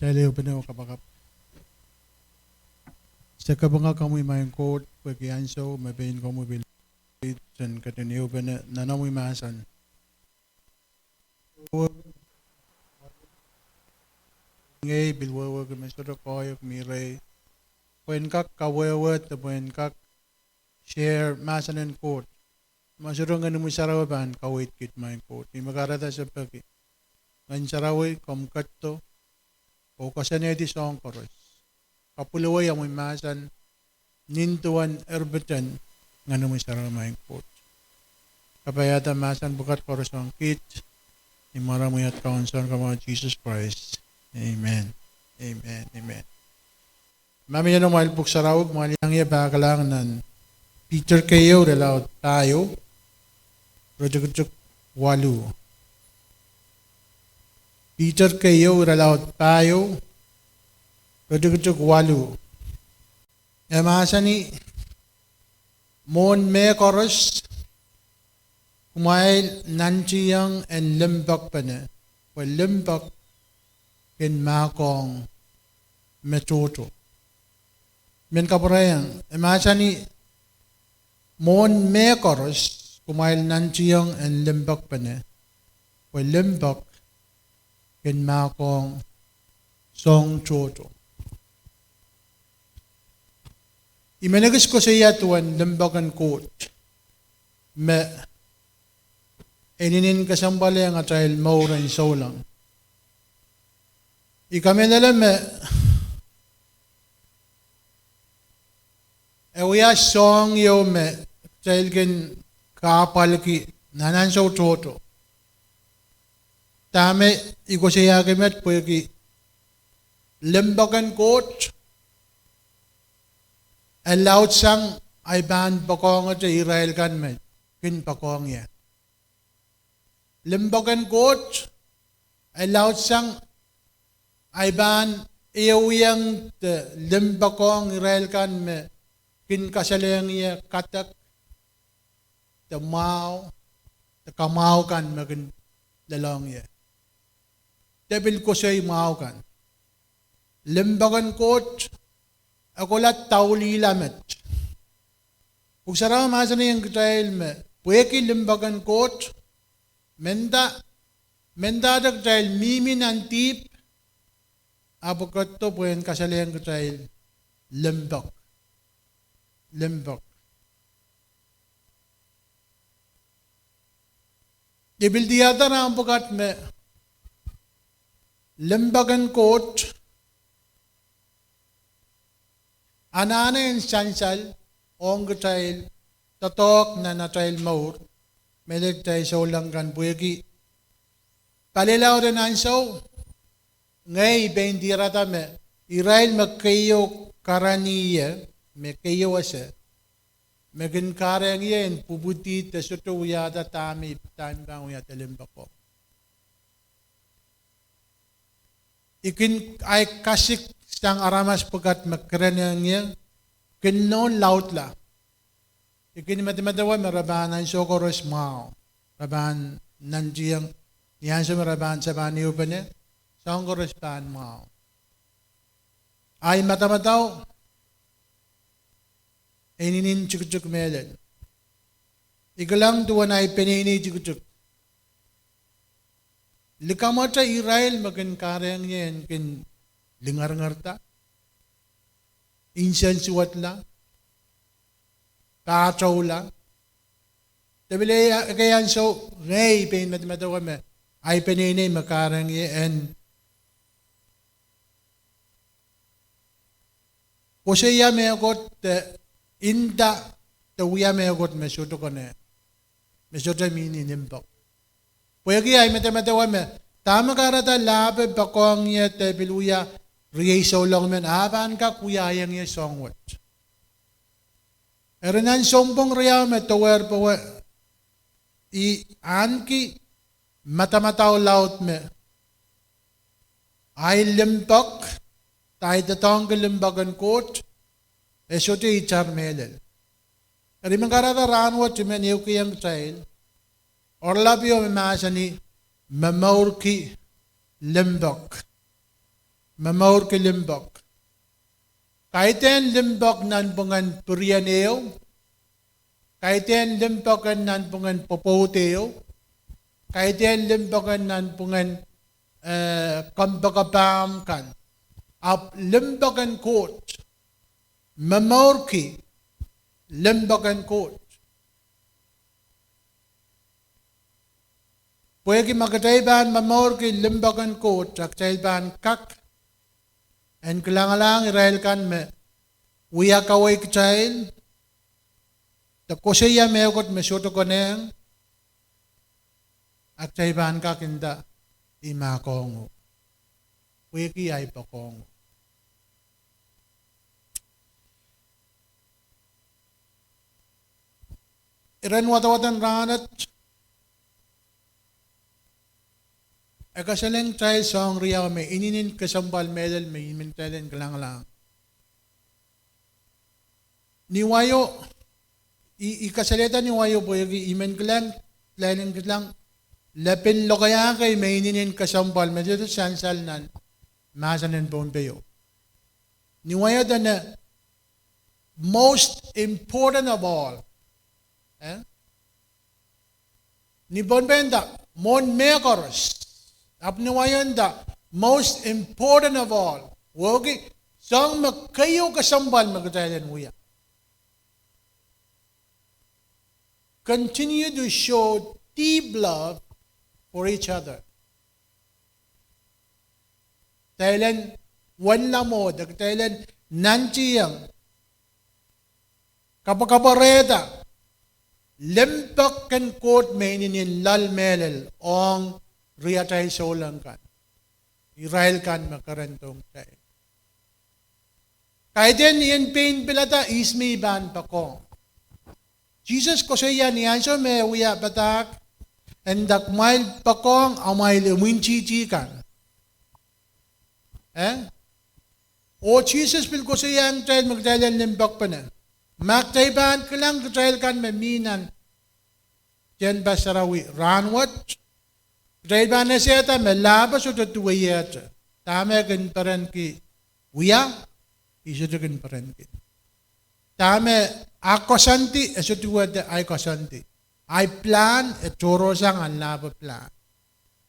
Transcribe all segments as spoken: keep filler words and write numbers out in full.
Ele ehu pene oh kapakap. Se kapinga komwi maing Koht pwehki ansou me pein komwi pil, sen ketin ehu pene nan omwi mahsen. Ngehi pil wehwehki me sohte koahiek mi rehi pwehn kak kawehwe de pwehn kak share mahsen en Koht. Ma sohte Ngehn Sarawi pahn kaweid kiht maing Koht. Ih me kahrehda se peki Ngehn Sarawi komw ketido oh koasoanehdi soahng koaros. Kapwilewei omwi mahsen nin duwen erpit en Ngehn Sarawi maing Koht. Kapaiada mahsen pwukat koaros ong kiht ni mwaren omwi at Kaun Sounkomour Sises Krais. Amen. Amen. Amen. Ma mie noumwail pwuhk sarawi, kumwail iang ie pahkilahng nan Piter keieu, irelaud pahieu, iretikitik waluh. Piter keieu, irelaud pahieu, iretikitik waluh. E mahsanih, mwohn mehkoaros, kumwail nantihong en limpoakpene, pwe limpoak kin mahkohng me tohto. Men kapwurehiong, e mahsanih, mwohn mehkoaros, kumwail nantihong en limpoakpene, pwe limpoak kin mahkohng soahng tohto. I men ekis koasoia duwen limpoak en Koht me inenen kesempwal ong atail mour en souleng. I kamehlele me e wia soahng ieu me kitail kin kahpwalki nan ansou tohto. Dahme I koasoiahki met pwehki limpoak en Koht e laudsang ahi pahn poakohngete irail kan me kin poakohng ie. Limpoak en Koht e laudsang ahi pahn ehuiong de limpoakohng irail kan me kin kasalehiong ie kadek de mwahu de kamwahu kan me kin lelohng ie de pil koasoi mwahu kan. Limpoak en Koht e kohla daulihla met. Pwuhk Sarawi mahsanihong kitail me pwehki limpoak en Koht, menda, mendahte kitail mihmi nan dihp, ahpw e ketido pwehn kasalehiong kitail limpoak. Limpoak. I pil diarada rahn pwukat me limpoak en Koht anahne en sansal ong kitail doadoahk nan atail mour, mehlel kitail souleng kan pwehki palilaud en ansou, ngehi pein diarada me irail me keieu karanih ie, me keieu ese, me kin kahrehiong ie en pwupwudi de sohte wiahda dahme I pahn wiahda limpoako. I kin ahi kasik sang aramas pwukat me kereniong ie kin nohn laudla. I kin medemedewe me re pahn ansou koaros mwahu. Re pahn nantihong ni ansou me re pahn, se pahn ehupene, soahng koaros pahn mwahu. Ahi madamadau e inenen tikitik mehlel. I kilang duwen ahi peneinei tikitik. Likamwete irail me kin kahrehiong ie en kin lingeringerda, nsensuwedla, pahtoula. De pil ekei ansou ngehi pein medemedewe me ahi peneinei me kahrehiong ie en koasoia mehkot de nda de wia mehkot me sohte kone, me sohte mihmi limpoak. Pwehki ahi medemedewe me dahme kahrehda lahpo poakohng ie de pil wia riei souleng men, a pahn kak wiahiong ie soahng wet. Eri nan sounpwong riau me dower powe, I ahneki madamadau laud me ahi limpoak, de ahi doadoahngki limpoak en Koht, e sohte itar mehlel. Eri I men kahrehda rahnwet I men ehukihong kitail oaralap ieu me mahsanih, momourki limpoak. Momourki limpoak. Kaidehn limpoak nanpwungen pirien ehu. Kaidehn limpoak en nanpwungen pwopwoud ehu. Kaidehn limpoak en nanpwungen, eh, kompoakepahmw kan. Ahpw limpoak en Koht. Momourki limpoak en Koht. Pwehki ma kitail pahn momourki limpoak en Koht, a kitail pahn kak en kilangalahng irail kan me wia kawei kitail, de koasoia mehkot me sohte konehng, a kitail pahn kak nda, I mahkohng uhk. Pwehki ahi poakohng uhk. Iren wadawaden rahnwet, e kasalehng kitail soahng riau me inenen kesempwal mehlel me I men kitail en kilangalahng. Ni wai o, I, I kasalehda ni wai o pwehki I men kilang, kitail en kilang lepin lokaia kei me inenen kesempwal me sohte sansal nan mahsen en Pohnpei o. Ni wai o dene most important of all. Eh? Ni Pohnpei nda, mwohn mehkoaros. Ahpw ni wai o nda, most important of all. Wehwehki, soahng me keieu kesempwal me kitail en wia. Continue to show deep love for each other. Kitail en wenla mwo de kitail en nantihong, kapwakapwarehda limpoak en Koht me inenen loal mehlel ong riatail souleng kan, irail kan me kerendohng kitail. Kaidehn I en pein pilada ihs me I pahn poakohng. Sises koasoia ni ansou me e wia padahk, e nda kumwail poakohng amwail imwintihti kan. Eh? Oh Sises pil koasoiahng kitail me kitail en limpoakpene. Ma kitail pahn kilang kitail kan me mi nan tehnpas sarawi rahnwet, kitail pahn esehda me lahpo sohte duweiehte. Dahme e kin perenki wia, e sohte kin perenki. Dahme ahi koasoandi, e sohte duwehte ahi koasoandi. Ahi pilahn, e tohrohrsang ahn lahpo pilahn.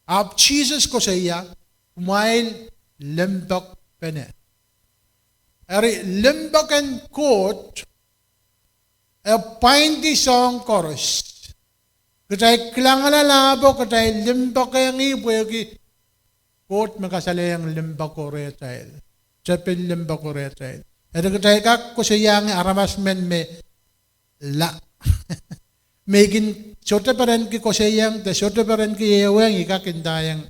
Ahpw Sises koasoia, kumwail limpoakpene. Eri limpoak en Koht, e pwaindi soahng koaros. Kitail kilangala lahpo, kitail limpoakehng ih pwehki Koht me kasalehiong limpoako rehtail. Tepin limpoako rehtail. Eri kitail kak koasoiahng aramas men me la, me I kin sohte perenki koasoiong, de sohte perenki ehuong, I kak ndaiong,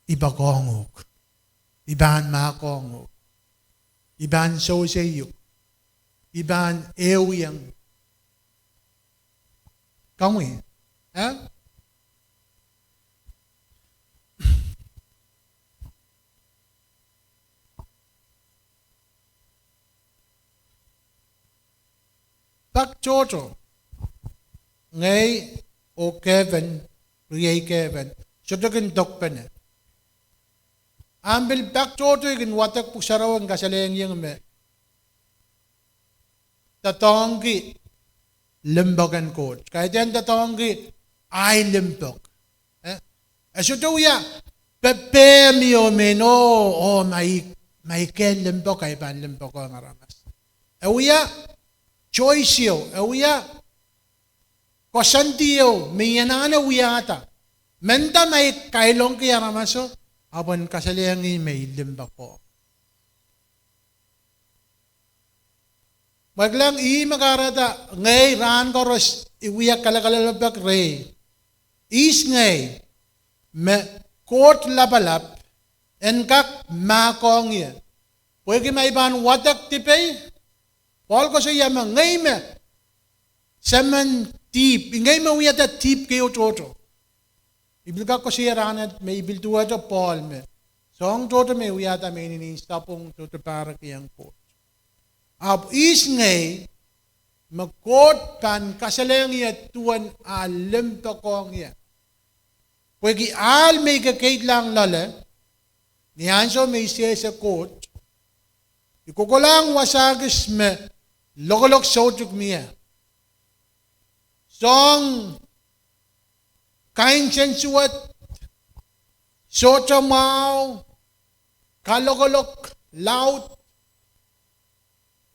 I poakohng uhk. I pahn mahkohng uhk. I pahn sewese uhk. I pahn ehuiong. Komwi, eh? Pak tohto, ngehi oh Kevin, riei Kevin, sohte kin dokpene. Ahpw pil pak tohto I kin wadek pwuhk sarawi en kasalehiong me doadoahngki limpoak en Koht. Kaidehn doadoahngki ahi limpoak. Eh? E sohte wia pepehm ieu me oh, oh, ma I, ma I kehn limpoak, I pahn limpoakohng aramas. E wia choice ieu, e wia koasoandi ieu me I anahne wiahda. Mendahte ma I kailongki aramaso, ahpw en kasalehiong ih me I limpoakohng. Mwein kilang, ih me kahrehda ngehi rahn koaros I wia kalakalalepek rehi. Ihs ngehi me Koht Lapalap en kak mahkohng ie? Pwehki ma I pahn wadek dipei, Pohl koasoia me ngehi me semen dihp, ngehi me wiahda dihp keieu tohto. I pil kak koasoia rahnwet me I pil duwehte Pohl me soahng tohto me I wiahda me inenen sapwung, sohte pahrekiong Koht. Ahpw ihs ngehi me Koht pahn kasalehiong ie duwen ah limpoakohng ie? Pwehki ahl me I kekeidlahng loale, Ni ansou me I sehse Koht, I kokolahng wasa kis me lokolok soutuk mie. Soahng kain nsensuwed, sohte mwahu, kalokolok, laud,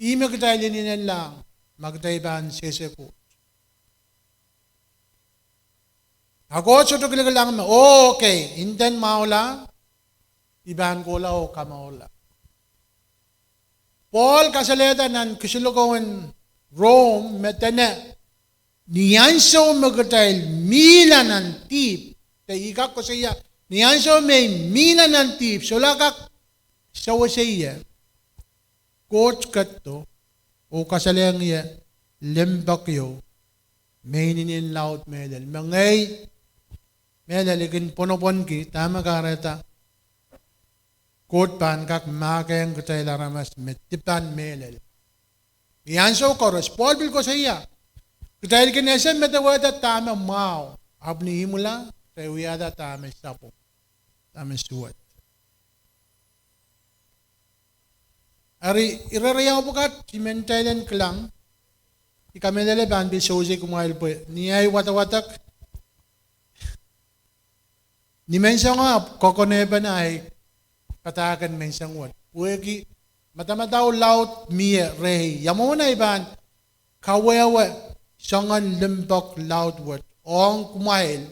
ih me kitail inenen lahng ma kitail pahn sehse Koht. A Koht sohte kilikilang me, oh, okay, I ndahng mwahula, I pahn kohla oh kamourla. Pohl kasalehda nan kisinlikou en Rom me dene, ni ansou me kitail mihla nan dihp, de I kak koasoia, ni ansou me I mihla nan dihp, solahr kak sewese ie, Koht ketido oh kasalehiong ie limpoak ieu me inenen laud mehlel, me ngehi mehlel I kin pwonopwonki dahme kahrehda Koht pahn kak mahkohng kitail aramas me dipan mehlel. Ni ansou koaros, Pohl pil koasoia, kitail kin ese medewehda dahme mwahu, ahpw ni imwila, kitail wiahda dahme sapwung, dahme suwed. Eri, ire riau pwukat I men kitail en kilang, I kamehlele pahn pil sewese kumwail pwe ni ahi wadawadek, ni menseng ahpw koakoanehpene ahi padahk en menseng wet. Pwehki madamadau laud mie rehi, ia mwomwen ahi pahn kawehwe soangen limpoak laud wet ong kumwail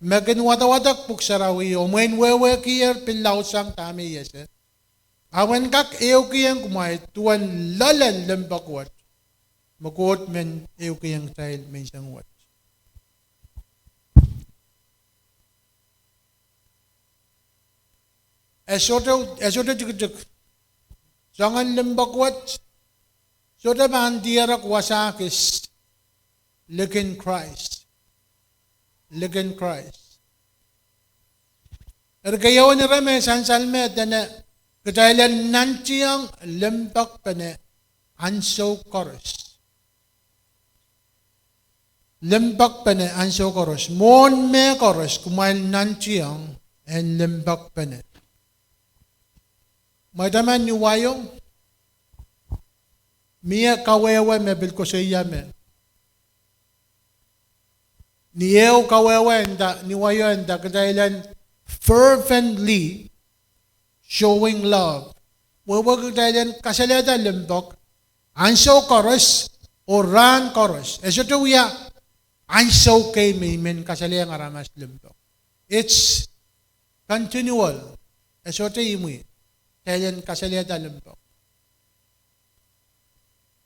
me kin wadawadek Pwuhk Sarawi oh mwein wehwehkier pil laudsang dahme I ese, a wen kak ehukihong kumwail duwen loalen limpoak wet me Koht men ehukihong kitail menseng wet. E sohte, e sohte tikitik. Soangen limpoak wet sohte pahn dierek wasa kis likin Krais. Likin Krais. Eri keieun ire me sansal me dene kitail en nantihong limpoakpene ansou koaros. Limpoakpene ansou koaros. Mwohn mehkoaros kumwail nantihong en limpoakpene. Mwein taman ni waio, mie kawehwe me pil koasoia me ni ehu kawehwe nda, ni waio nda kitail en fervently showing love. Wehwehki kitail en kasalehda limpoak ansou koaros oh rahn koaros. E sohte wia ansou kei me I men kasalehiong aramas limpoak. It's continual. E sohte imwi kitail en kasalehda limpoak.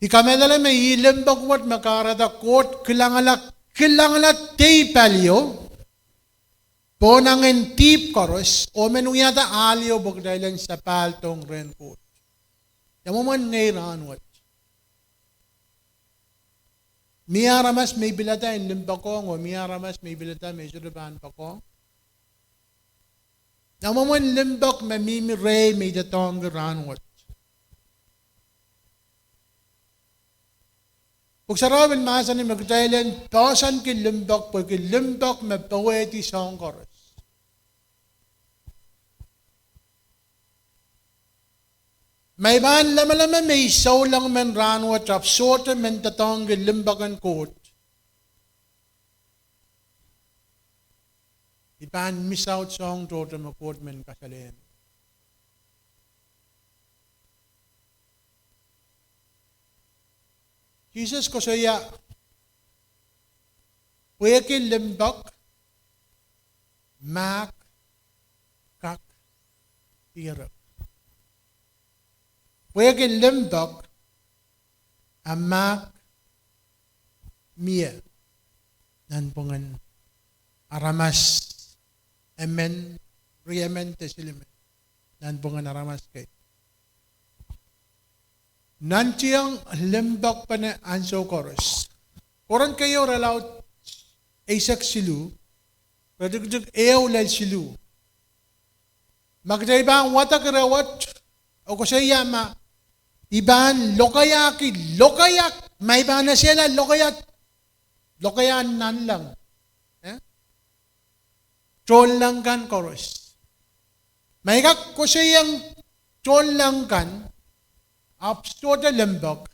I kamehlele me ih limpoak wet me kahrehda Koht kilangala, kilangala dihp palio, pohnangin dihp koaros, oh men wiahda ahl ieu pwe kitail en sapahl dohng rehn Koht. Ia mwomwen ngehi rahnwet? Mie aramas me I pilada en limpoakohng oh mie aramas me I pilada me I sohte pahn poakohng? Ia mwomwen limpoak me mihmi rehi me I doadoahngki rahnwet? Pwuhk Sarawi pil mahsanih me kitail en poahsoanki limpoak pwehki limpoak me powehdi soahng koaros. Ma I pahn lemeleme me I souleng men rahnwet ahpw sohte men doadoahngki limpoak en Koht, I pahn misaut soahng tohto me Koht men kasalehiong. Sises koasoia, pwehki limpoak, mahk kak dierek. Pwehki limpoak, a mahk mie nanpwungen aramas emen, riemen de silimen, nanpwungen aramas kei. Nantihong limpoakpene ansou koaros. Korint keieu, irelaud eisek siluh, iretikitik ehu lel siluh. Ma kitail pahn wadek ire wet, oh koasoia ma I pahn lokaiahki, lokaiahk, ma I pahn esehla lokaia, lokaia nanleng, eh, tohnleng kan koaros. Ma I kak koasoiong tohnleng kan, ahpw sohte limpoak,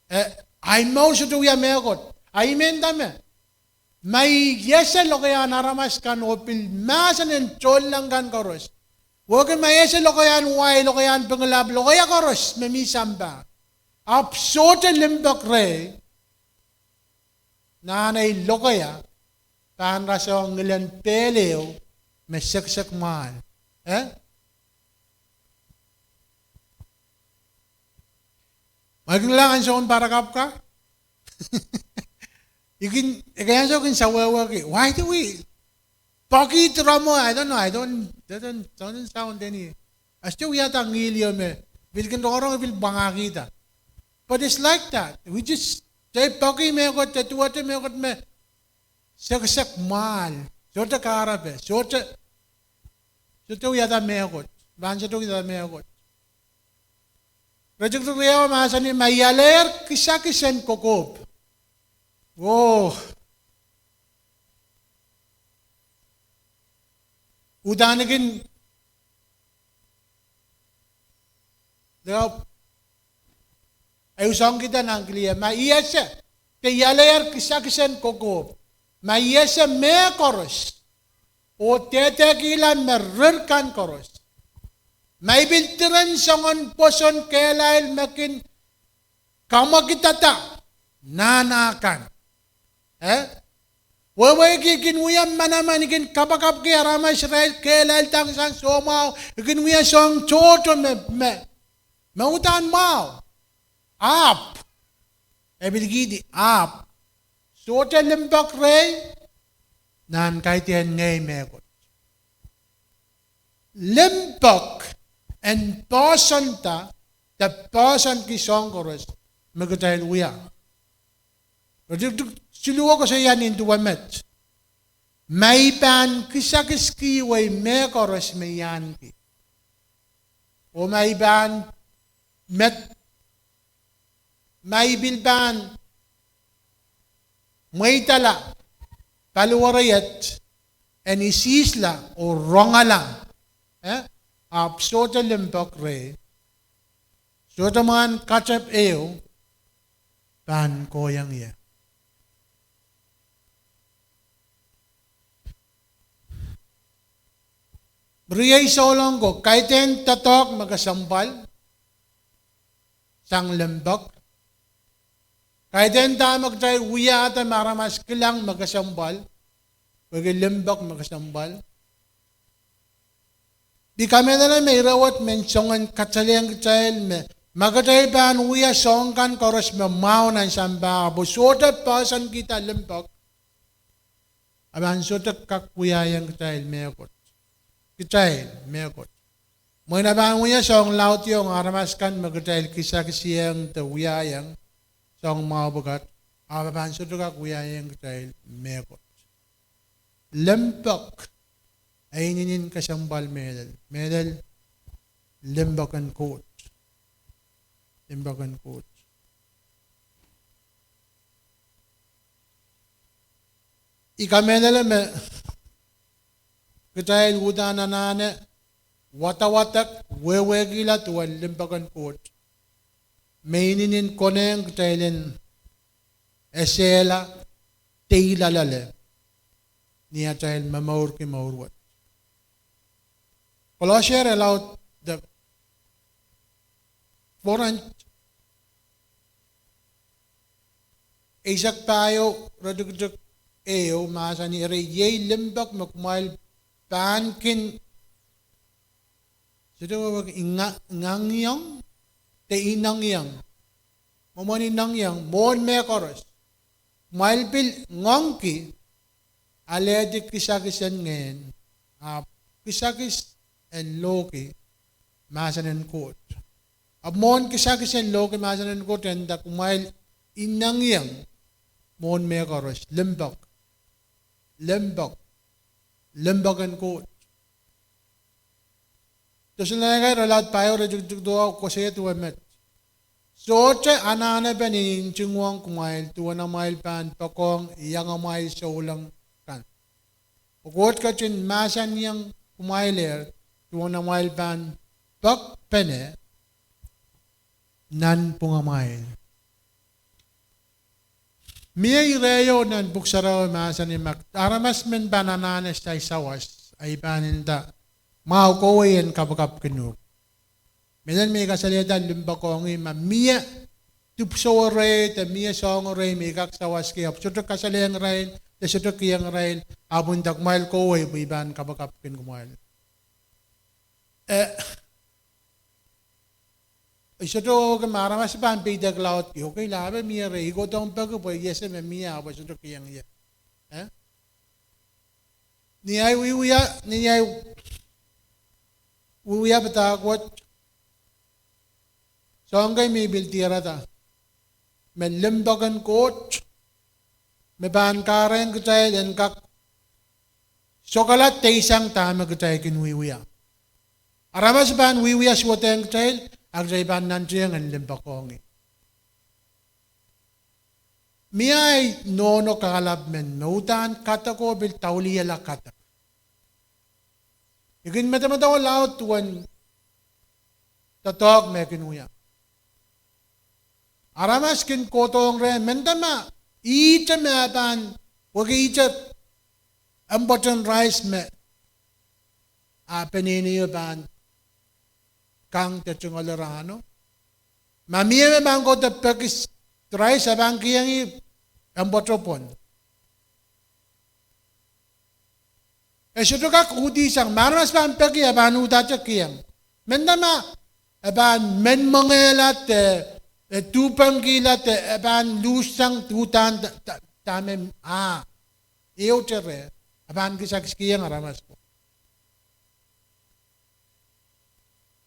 eh, ahi mour sohte wia mehkot. Ahi mendahte me, ma I ese lokaiahn aramas kan oh pil mahsen en tohnleng kan koaros, wehwehki ma I ese lokaiahn wai, lokaiahn pengilap, lokaia koaros me mi sampah, ahpw sohte limpoak rehi, nan ei lokaia pahn rasehng ngilen pehl ehu me sekisek mwahl. Eh? Ma I kin kilang ansoun parakapw ka, I kin, ekei ansou kin sawehwehki, why do we poaki drummer? I don't know, I don't, doesn't, doesn't sound any. A sohte wiahda ngihl ieu me pil kin rongorong, pil pwangahkihda. But it's like that. We just, de poaki mehkot, de duwehte mehkot me sekisek mwahl, sohte kahrepe, sohte, sohte wiahda mehkot, pahn sohte wiahda mehkot. Iretikitik riau mahsanih, ma I alehier kisakis en kokohp, oh, uhdahn I kin, I usangkihda nan kilieh, ma I ese, de I alehier kisakis en kokohp, ma I ese mehkoaros, oh dehdehkihla me rir kan koaros, ma I pil diren soangen pwoson kehlail me kin kamwekidada nahna kan. Eh? Wehwehki I kin wia manaman, I kin kapakapki aramas irail kehlail tang sang soumwahu, I kin wia soahng tohto me, me, me uhdahn mwahu. Ahpw, e pil kihdi ahpw, sohte limpoak rehi nan kaidehn ngehi mehkot. Limpoak en poahsoanda, de poahsoanki soahng koaros me kitail wia. Iretikitik siluh koasoia nin duwe met, ma I pahn kisakis kihwei mehkoaros me I ahneki, oh ma I pahn met, ma I pil pahn mweidala paliwere iet en isihsla oh rongala, eh, ahpw sohte limpoak rehi, sohte mwahn katep ehu pahn kohieng ie. Riei souleng ko, kaidehn doadoahk me kesempwal sang limpoak. Kaidehn dahme kitail wiahda me aramas kilang me kesempwal, pwehki limpoak me kesempwal. I kamehlele me ire wet men soangen kasalehng kitail me, ma kitail pahn wia soahng kan koaros me mwahu nan sampah, ahpw sohte poahsoankihda limpoak, a pahn sohte kak wiahiong kitail mehkot. Kitail mehkot. Mwein a pahn wia soahng laudiong aramas kan me kitail kisakisieng de wiahiong soahng mwahu pwukat, a pahn sohte kak wiahiong kitail mehkot. Limpoak e inenen kesempwal mehlel, mehlel limpoak en Koht. Limpoak en Koht. I kamehlele me kitail uhdahn anahne wadawadek, wehwehkihla duwen limpoak en Koht me inenen konehng kitail en esehla, deila loale ni atail momourki mour wet. Kolosier elaud de Korint eisek pahieu, iretikitik ehu mahsanih, eri iei limpoak me kumwail pahn kin, sohte wehwehki, inga-, ingangiong, de inengieng, mwomwen inengieng mwohn mehkoaros. Kumwail pil ngoangki alehdi kisakis en ngehn, ahpw kisakis en lohki mahsen en Koht. Ahpw mwohn kisakis en lohki mahsen en Koht e nda kumwail inengieng mwohn mehkoaros, limpoak, limpoak, limpoak en Koht. Tesalonaika irelaud pahieu, iretikitik duwau koasoia duwe met, sohte anahnepe ni ntingwohng kumwail duwen amwail pahn poakohng iangamwail souleng kan. Pwe Koht ketin mahsanihong kumwailehr duwen amwail pahn pekpene nanpwungamwail. Mie ireio nan pwuhk sarawi mahsanih ma aramas men pahn anahne sawas, I pahn nda, mwahu kohwei en kapakapkin uhk. Mehlel me I kasalehda limpoakohng, ma mie dipwisou rei de mie soahng rei me I kak sawaski, ahpw sohte kasalehiong irail de sohte kihong irail, ahpw nda kumwail kohwei pwe I pahn kapakapkin kumwail. Eh, I sohte, okay, ma aramas pahn peidek laudki, okay, lahpe mie rei, I kohdohng peki pwe I ese me mie ahpw sohte kihong ie. Eh? Ni ahi wiewia, ni ahi wiewia padahk wet, soahng kei me I pil diarada me limpoak en Koht me pahn kahrehiong kitail en kak sokala deisang dahme kitail kin wiewia. Aramas pahn wiewia suwedehng kitail, a kitail pahn nantihong en limpoakohng ih. Mie ahi nohno kahlap men me uhdahn kadek oh pil daulihala kadek. I kin medemedewe laud duwen doadoahk me kin wia. Aramas kin kohdohng reh, mehnda ma ihte me e pahn wekihte mpwoten rais me ah peneineio pahn kang de tungoale rahno. Ma mie me pahn kohdo peki rais, e pahn kihong ih mpwoto pwon. E sohte kak uhdisang, ma aramas pahn peki e pahn uhdahte kihong. Mehnda ma e pahn men mwengehla de, e duhpengkihla de, e pahn luhssang uhdahn da, da, dahme, ah, ehute reh, e pahn kisakis kihong aramas ko.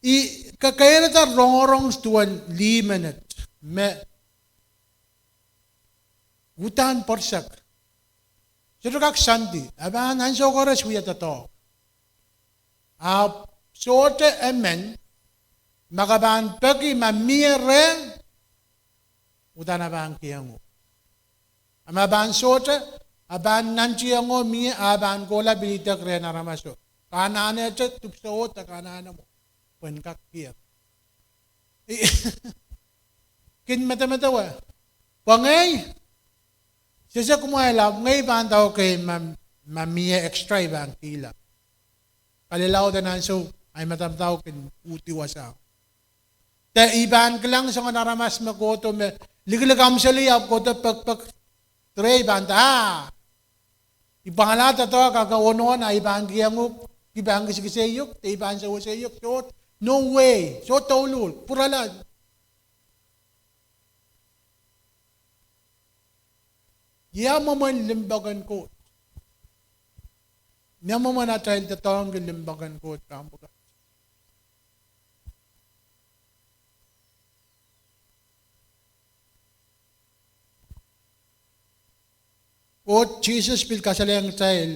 I kakairada rongorong duwen lih menet me uhdahn pwerisek. Sohte kak soandi, e pahn ansou koaros wia doadoahk. Ahpw sohte emen, ma ke pahn peki ma mie reh, uhdahn e pahn kihong uhk. A ma pahn sohte, e pahn nantihong mie, e pahn kohla pil idek rehn aramaso. Ke anahnehte dipwisou de ke anahne mwo pwehn kak kihong. Kin medemedewe, pwe ngehi, sehse kumwail, ahpw ngehi pahn dauke ma, ma mie extra I pahn kihla. Kalelauden ansou ahi madamadau kin uhdi wasa. De I pahn kilang soangen aramas me kohdo me likilik amwseli ahpw kohdo pekpek, de I pahn nda, ah, I pahn ale doadoahk aka wonohn, a I pahn kihong uhk, I pahn kisekisei uhk, de I pahn sewesei uhk, soh, no way, soh douluhl, pwurala. Ia mwomwen limpoak en Koht? Ia mwomwen atail doadoahngki limpoak en Koht rahn pwukat? Koht Sises pil kasalehiong kitail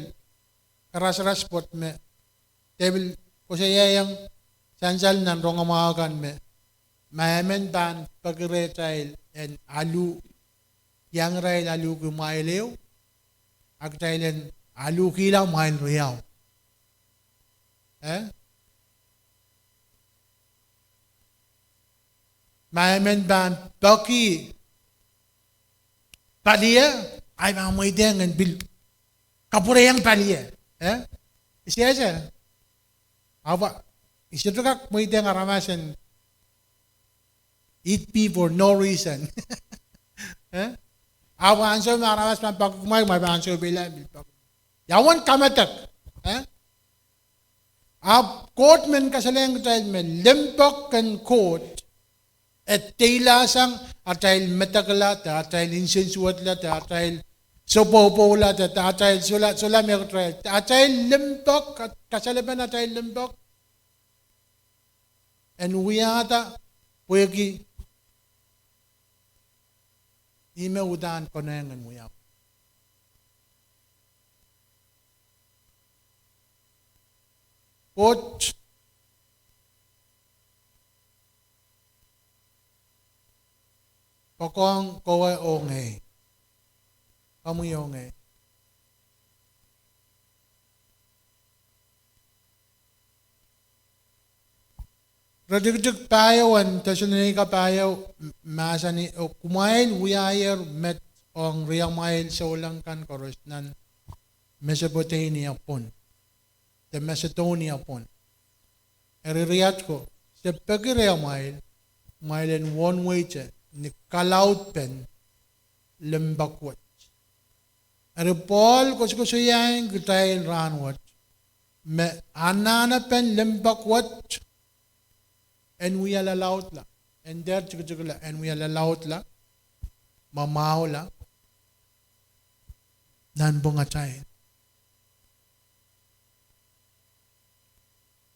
karasaras pwoat me, de pil koasoiaiong sansal nan rongamwahu kan me, ma emen pahn peki rehtail en alu, iang irail aluhki mwail ehu, a kitail en aluhkihla mwail riau. Eh? Ma emen pahn peki palie, a I pahn mweidehng en pil kapwureiong palie. Eh? I sehse. Ahpw I sohte kak mweidehng aramas en eat beef for no reason. Eh? Ahpw ansou me aramas pahn peki kumwail, kumwail pahn ansou peila en pil peki. Ia uwen kamedek? Eh? Ahpw Koht men kasalehiong kitail me limpoak en Koht e deilahsang atail medekla de atail nsensuwedla de atail sopohpohla de atail sohla, sohla me kitail, atail limpoak, kasalepen atail limpoak en wiahda pwehki ih me uhdahn konehng en wiawi. Koht poakohng kowe oh ngehi, komwi oh ngehi. Iretikitik pahieu en Tesalonika pahieu mahsanih, oh kumwail wiahier met ong riamwail souleng kan koaros nan Mesopotamia pwon, de Masedonia pwon. Eri riatko, se peki riamwail, kumwail en wohn weite ni kalaudpen limpoak wet. Eri Pohl koasokoasoiaiong kitail rahnwet me anahnepen limpoak wet en wia lalaudla, en dehr tikitikla, en wia lalaudla, mwamwahula nanpwungatail.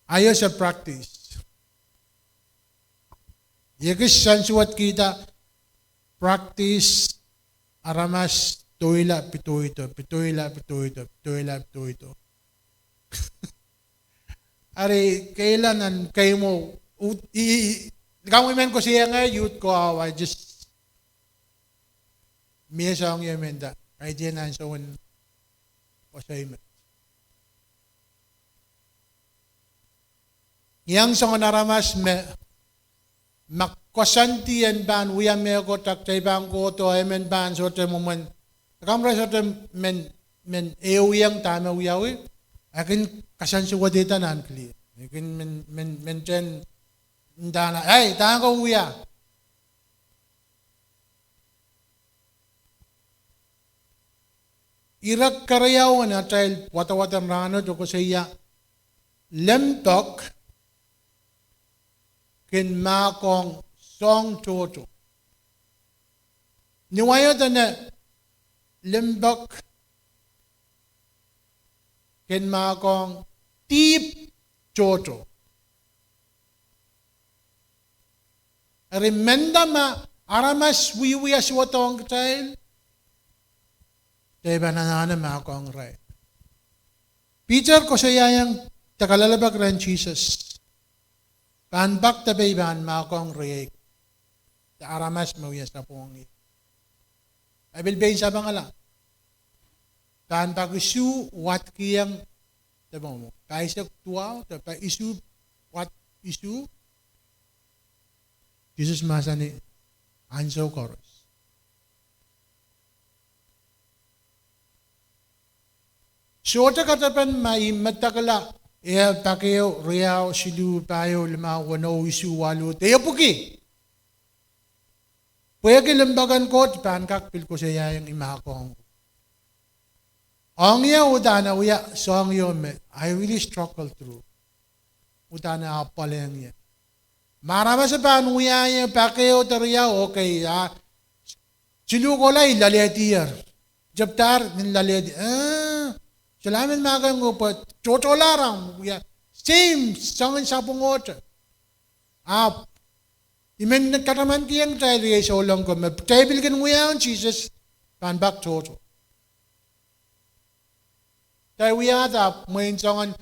Aio se practice. Ekis sansuwedkihda practice aramas doula pidoido, pidoula pidoido, pidoula pidoido. Ari keila nan keimwo, kamw I men koasoiangehr youth ko, I just mie soangen I men nda, kaidehn ansoun koasoi met. Iang soangen aramas me, ma koasoandi en pahn wia mehkot, ah kitail pahn kohdo, e men pahn sohte mwomwen, kamw re sohte men, men ehuiong dahme wiawi, e kin kasansuwedihda nan kili. E kin men, men, men ten ndahna, ei, dahme ke wia? Ire keriau en atail wadawad en rahnwet koasoia, limpoak kin mahkohng soahng tohto. Ni wai o dene limpoak kin mahkohng dihp tohto. Eri mendahte ma aramas wiewia suwed ong kitail, kitail pahn anahne mahkohng irail. Peter koasoiaiong de kalelapak rehn Sises, pahn pak depe I pahn mahkohng riei, de aramas me wia sapwung. Paibil pein sapengala, pahn pak isuh wadkihong de mwomwo, pahisek duwau de pa isuh wad isuh. Sises mahsanih, ansou koaros. Sohte katepen ma I medekla, eh, pak ehu, riau, siluh, pahieu, limau, weneu, isuh, waluh, de epwiki. Pwehki limpoak en Koht pahn kak pil koasoiaiong I mahkohng. Ong ie udahn e wia soahng ieu me I really struggle through. Udahn e apwalehng ie. Ma aramas pahn wia ie pak ehu de riau, okay, ah, siluh kohla I loalehdier. Tepdahr nin loalehdi, eh, solahr men mahkohng pwe tohtohlahr ahmw wia, same, soangen sapwungohte. Ahpw I men katamankiong kitail riei souleng ko me kitail pil kin wiahiong Sises, pahn pak tohto. Kitail wiahda mwein soangen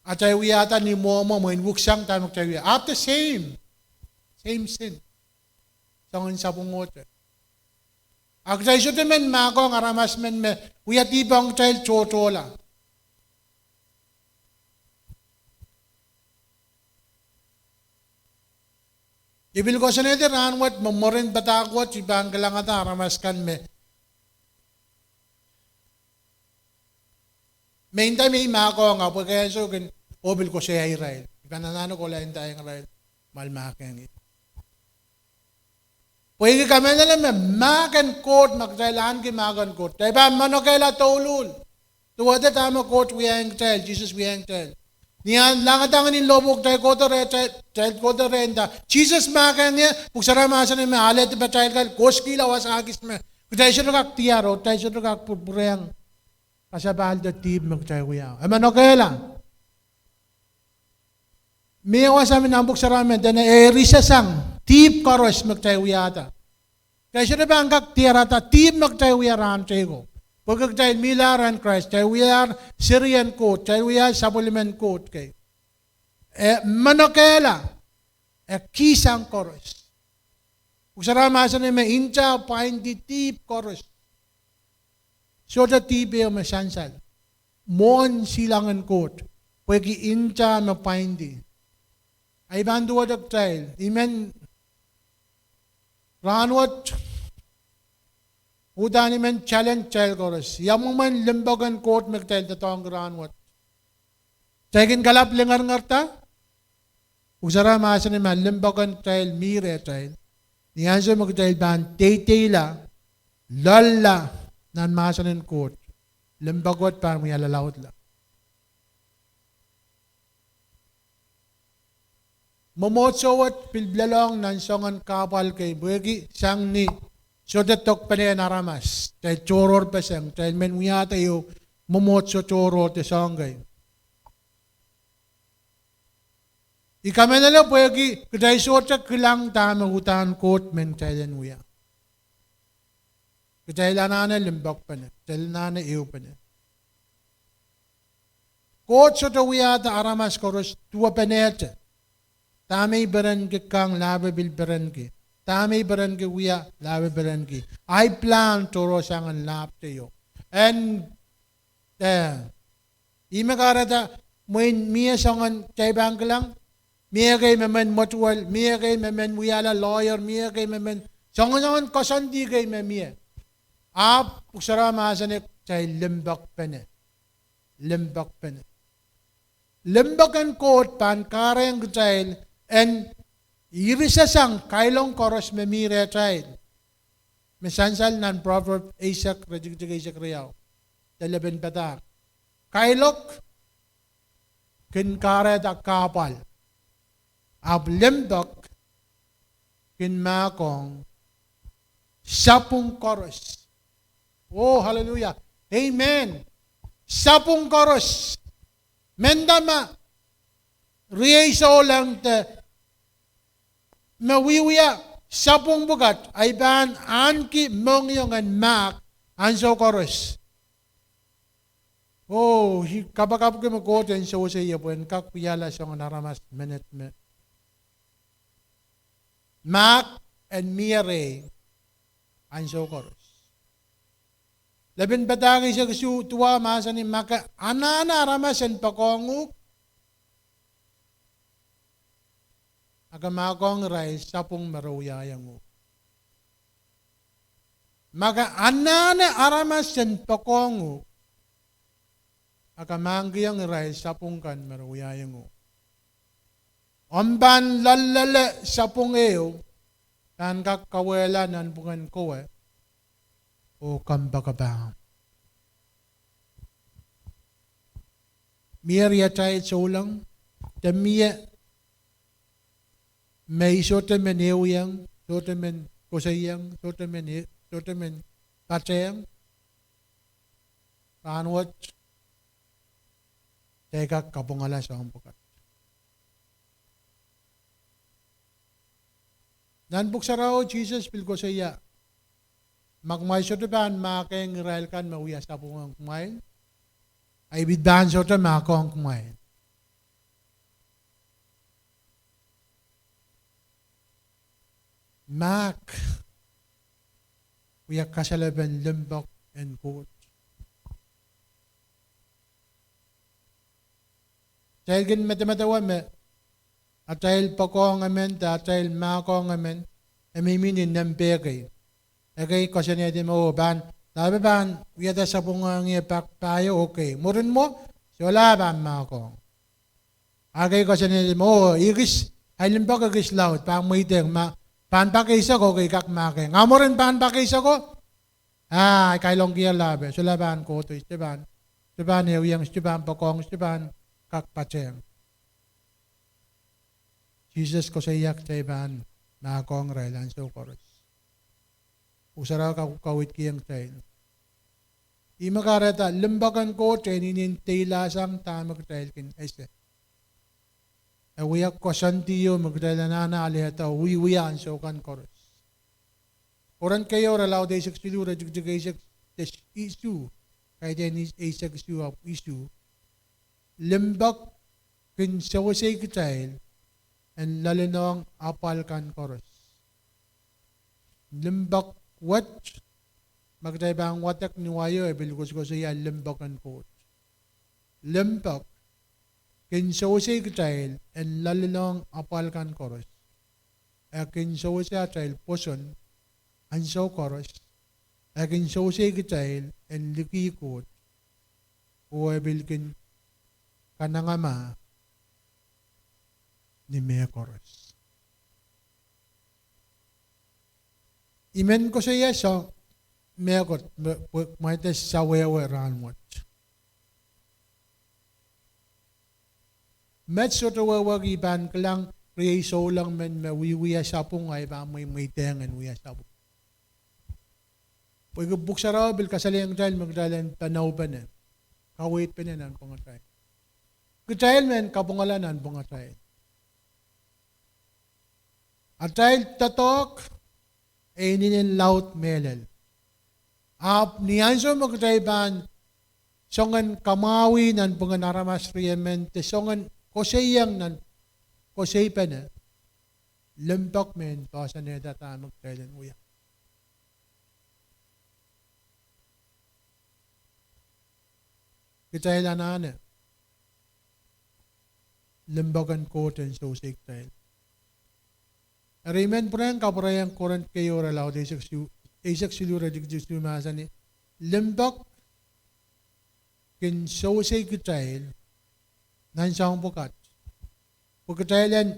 atail wiahda ni mwomwo, mwein wuk sang dahme kitail wia, ahpw the same, same sin. Soangen sapwungohte. A kitail sohte men mahkohng aramas men me wia dihp ong kitail tohtohla. I pil koasoanehdi rahnwet me mwurin padahk wet I pahn kilangada aramas kan me, me nda me I mahkohng, ahpw ke ansou kin, oh, pil koasoia irail. I pahn anahne kohla ndaiong irail me ahl mahkohng ie. Pwehki kamehlele me mahk en Koht, ma kitail ahneki mahk en Koht, kitail pahn manokehla douluhl. Duwehte dahme Koht wiahiong kitail, Sises wiahiong kitail. Ni ahneki langada ni lohpwuo kitail kohdo reh, kitail kohdo reh nda, Sises mahkohng ie, Pwuhk Sarawi mahsanih me alehdi patail kal kohskihla wasa kis me kitail sohte kak diar oh kitail sohte kak pwurpwurehng kasapahlda dihp me kitail wiahu. E manokehla. Mie wasa me nan Pwuhk Sarawi me dene e risasang dihp koaros me kitail wiahda. Kitail sohte pahn kak diarada dihp me kitail wia rahn teiko. Pwehki kitail mihlahr rehn Krais, kitail wialahr serien Koht, kitail wia sapwellimen Koht kei. E manokehla, e kihsang koaros. Pwuhk Sarawi mahsanih me nta pwaindi dihp koaros. Sohte dihp ehu me sansal. Mwohn silangin Koht. Pwehki nta me pwaindi. Ahi pahn duwehte kitail, I men rahnwet, udahn I men challenge kitail koaros. Ia mwomwen limpoak en Koht me kitail doadoahngki rahnwet? Kitail kin kalap lingeringerda? Pwuhk Sarawi mahsanih ma limpoak en kitail mi rehtail, ni ansou me kitail pahn deidehla, loalla nan mahsen en Koht, limpoak wet pahn wia lalaudla. Mwomwohdiso wet pil lelohng nan soangen kahpwal kei, pwehki sang ni sohte dokpene en aramas, kitail tohrohrpeseng, kitail men wiahda ehu mwomwohdiso tohrohr de soahng kei. I kamehlele pwehki kitail sohte kilang dahme udahn Koht men kitail en wia. Kitail anahne limpoakpene, kitail anahne ehupene. Koht sohte wiahda aramas koaros duwepenehte. Dahme I perenki kang, lahpe pil perenki. Dahme I perenki wia, lahpe perenki. Ahi pilahn tohrohrsang en lahpte ieu. En, eh, ih me kahrehda mwein mie soangen kitail pahn kilang, mie ekei me men mwetuwel, mie ekei me men wiahla lawyer, mie ekei me men soangen soangen koasoandi kei me mie. Ahpw Pwuhk Sarawi mahsanih kitail limpoakpene. Limpoakpene. Limpoak en Koht pahn kahrehiong kitail en irisasang kailong koaros me mi rehtail. Me sansal nan Proverb eisek, iretikitik eisek riau, de lepin padahk. Kailok kin kahrehda kahpwal, ahpw limpoak kin mahkohng sapwung koaros. Oh, hallelujah. Amen. Sapwung koaros. Mendahte ma riei souleng de me wiewia sapwung pwukat, ahi pahn ahneki mohngiong en mahk ansou koaros. Oh, I kapakapki me Koht en sewese ie pwe en kak wiahla soangen aramas menet me mahk en mie rehi ansou koaros. Lepin padahk eisek isuh duwau mahsanih, ma ke anahne aramas en poakohng uhk, a ke mahkohng irail sapwung me re wiahiong uhk. Ma ke anahne aramas en poakohng uhk, a ke mahkihong irail sapwung kan me re wiahiong uhk. Omw pahn loalloale sapwung ehu pahn kak kauwehla nanpwungen kowe oh kompoakepahmw. Mie riatail souleng, de mie me I sohte men ehuiong, sohte men koasoiong, sohte men e-, sohte men patehng. Rahnwet, kitail kak kapwungala soahng pwukat. Nan Pwuhk Sarawi Sises pil koasoia, ma kumwail sohte pahn mahkohng irail kan me wia sapwung ong kumwail, ahi pil pahn sohte mahkohng kumwail. Mahk wia kasalepen limpoak en Koht. Kitail kin medemedewe me atail poakohng emen de atail mahkohng emen, e mihmi ni nempe kei. Ekei koasoanehdi me, oh, pahn, lahpe pahn wiahda sapwung ong ie pak pahieu, okay. Mwurin mwo, solahr pahn mahkohng. Ekei koasoanehdi me, oh, ekis, ahi limpoak ekis laud, pahn mweidehng ma, pahn pak eisek, okay, kak mahkohng. A mwurin pahn pak eisek ko, ah, kailongkihla pe, solahr pahn kohdo, I sohte pahn, sohte pahn ehuiong, sohte pahn poakohng, sohte pahn kak patehng. Sises koasoia kitail pahn mahkohng irail ansou koaros. Pwuhk Sarawi ka-, kaweidkihong kitail. Ih me kahrehda limpoak en Koht e inenen deilahsang dahme kitail kin ese. E wia koasoandi ieu me kitail anahne alehda oh wiewia ansou kan koaros. Korint keieu, irelaud eisek siluh, iretikitik eisek isuh, kaidehn eisek isuh ahpw isuh. Limpoak kin sewesei kitail en loalenohng apwal kan koaros. Limpoak wet, ma kitail pahn wadek ni wai o, e pil koasokoasoia limpoak en Koht. Limpoak kin sewese kitail en loalehng apwal kan koaros. E kin sewese atail pwoson ansou koaros. E kin sewese kitail en likih Koht. Oh e pil kin kanengamah ni mehkoaros. I men koasoia soh mehkot me, me, me I de sawehwe rahnwet. Met sohte wehwehki I pahn kilang riei souleng men me wiewia sapwung, a I pahn mweimweidehng en wia sapwung. Pwehki Pwuhk Sarawi pil kasalehiong kitail me kitail en panoupene, kaweidpene nanpwungatail. Kitail men kapwungala nanpwungatail. Atail doadoahk e inenen laud mehlel. Ahpw ni ansou me kitail pahn songen kamwahwih nanpwungen aramas riemen de songen koasoiong nan koasoipene, limpoak men poahsoanehda dahme kitail en wia. Kitail anahne limpoak en Koht en sewese kitail. Eri I men pwurehng kapwurehiong Korint keieu irelaud eisek siluh, eisek siluh iretikitik siluh mahsanih, limpoak kin sewese kitail nan soahng pwukat, pwe kitail en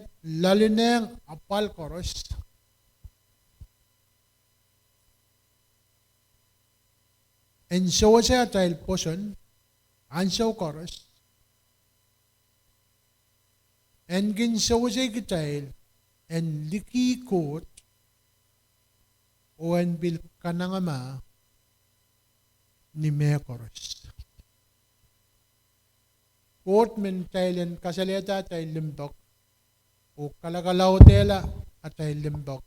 loalehng apwal koaros, en sewese atail pwoson ansou koaros, en kin sewese kitail en likih Koht, oh en pil kanengamah ni mehkoaros. Koht men kitail en kasalehda atail limpoak oh kalakalaudehla atail limpoak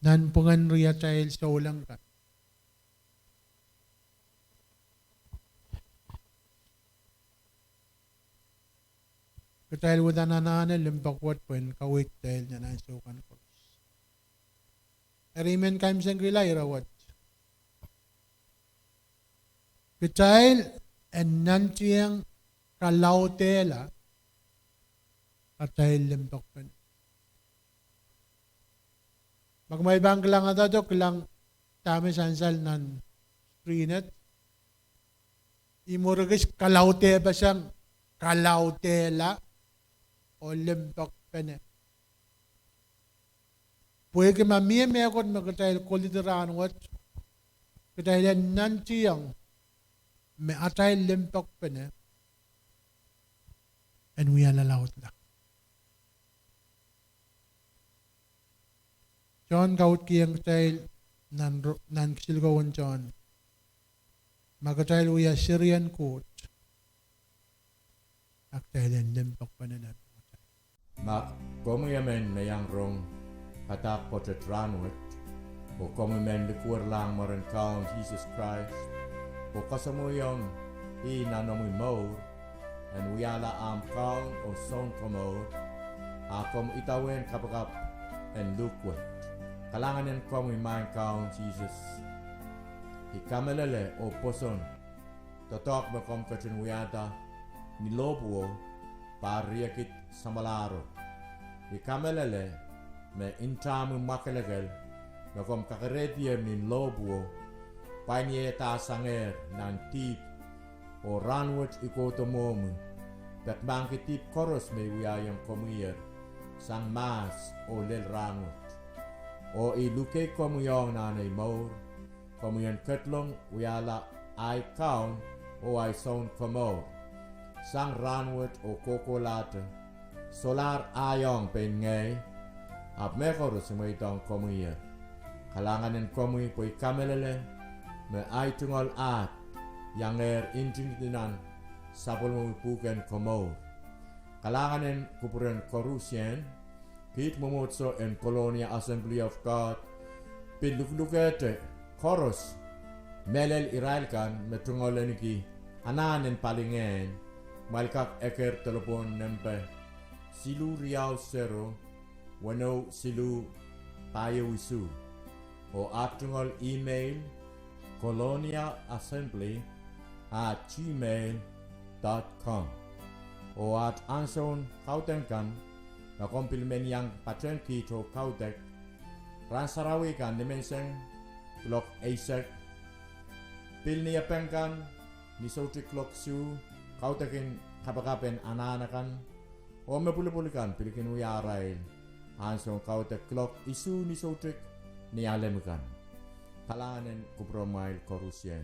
nanpwungen riatail souleng kan. Kitail uhdahn anahne limpoak wet pwehn kaweid kitail nan ansou kan koaros. Eri I men kaimwisekihla ire wet. Kitail en nantihong kalaudehla atail limpoakpene. Ma kumwail pahn kilangada, kilang dahme sansal nan screen et. Ih mwurin kis kalaudehpeseng, kalaudehla, oh limpoakpene. Pwehki ma mie mehkot me kitail koledi rahnwet, kitail en nantihong me atail limpoakpene en wiahla laudla. John kauhtkihong kitail nan, nan kisinlikou en John, ma kitail wia serien Koht, a kitail en limpoakpene nan. Ma komwi emen me iang rong padahk pwoatet rahnwet, oh komwi men likwerlahng mwaren Kaun Sises Krais, oh kasamwoiong ih nan omwi mour en wiahla ahmw Kaun oh Sounkomour, a komw idawehn kapakap en luhk wet. Kalahngan en komwi Maing Kaun Sises. I kamehlele oh pwoson doadoahk me komw ketin wiahda ni lohpwuo, pahr riekid samwalahro. I kamehlele me ntahmwi mwakelekel me komw kakerehdier ni lohpwuo, pwain ie dahsangehr nan dihp, oh rahnwet I kohdo mwohmwi, pekmahkki dihp koaros me I wiahiong komwiher, sang mahs oh lel rahnwet. Oh I luke komwi ong nan ei mour, komwi en ketlong wiahla ahi Kaun oh ahi Sounkomour. Sang rahnwet oh kohkohlahte, solahr ahi ong pein ngehi, ahpw mehkoaros I mweidohng komwiher. Kalahngan en komwi pwe I kamehlele me ahi tungoal ahd iangehr ntingdi nan sapwellimomwi pwuhken komour. Kalahngan en kupwuren koarusie, kiht mwomwohdiso en Colonia Assembly of God, pil luhlukehte koaros, mehlel irail kan me tungoal ahneki anahn en palingehn, kumwail kak eker delepwohn nempe siluh riau sero, weneu siluh pahieu isuh, oh aht tungoal email, colonia assembly at gmail dot com. Oh aht ansoun kaudok kan, ma komw pil men iang patehng kiht oh kaudok, rahn sarawi kan nimenseng kuloak eisek, pil Niepeng kan ni soutik kuloak isuh, kaudok en kapakap en anahn akan, oh me pwulopwul kan pil kin wia arail ansoun kaudok kuloak isuh ni soutik Nialem kan. Kalahngan en kupwuromwail koarusie.